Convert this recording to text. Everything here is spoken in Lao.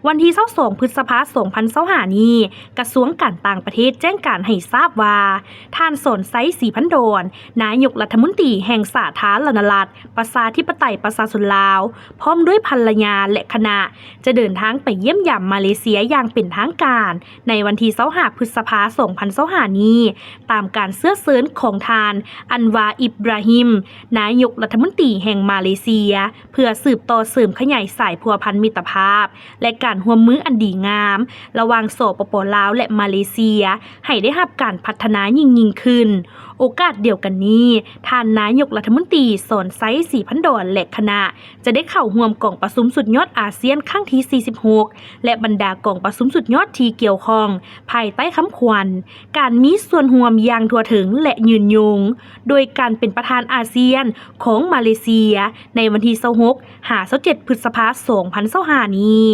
ວັນທີຊາວສອງ ພຶດສະພາ ສອງພັນຊາວຫ້ານີ້, ກະຊວງການຕ່າງປະເທດແຈ້ງການໃຫ້ຊາບວ່າ ທ່ານ ສອນໄຊ ສີພັນດອນ ນາຍົກລັດຖະມົນຕີແຫ່ງສາທາລະນະລັດ ປະຊາທິປະໄຕ ປະຊາຊົນລາວ ພ້ອມດ້ວຍພັນລະຍາ ແລະ ຄະນະ ຈະເດີນທາງໄປຢ້ຽມຢາມມາເລເຊຍຢ່າງເປັນທາງການ ໃນວັນທີຊາວຫ້າ ພຶດສະພາ ສອງພັນຊາວຫ້ານີ້, ຕາມການເຊື້ອເຊີນຂອງທ່ານ ອັນວາ ອິບຣາຮິມ ນາຍົກລັດຖະມົນຕີແຫ່ງມາເລເຊຍ ເພື່ອສືບຕໍ່ເສີມຂະຫຍາຍສາຍພົວພັນມິດຕະພາບ ແລະ ການຮ່ວມມືອັນດີງາມ ລະຫວ່າງ ສປປ ລາວ ແລະ ມາເລເຊຍ ໃຫ້ໄດ້ຮັບການພັດທະນາຍິ່ງໆຂຶ້ນ. ໂອກາດດຽວກັນນີ້, ທ່ານນາຍົກລັດຖະມົນຕີ ສອນໄຊ ສີພັນດອນ ແລະ ຄະນະ ຈະໄດ້ເຂົ້າຮ່ວມກອງປະຊຸມສຸດຍອດອາຊຽນຄັ້ງທີ ສີ່ສິບຫົກ ແລະ ບັນດາກອງປະຊຸມສຸດຍອດທີ່ກ່ຽວຂ້ອງ ພາຍໃຕ້ຄຳຂວັນ ການມີສ່ວນຮ່ວມຢ່າງທົ່ວເຖິງ ແລະ ຍືນຍົງ ໂດຍການເປັນປະທານອາຊຽນຂອງມາເລເຊຍ ໃນວັນທີຊາວຫົກ ຫາ ຊາວເຈັດ ພຶດສະພາ ສອງພັນຊາວຫ້ານີ້.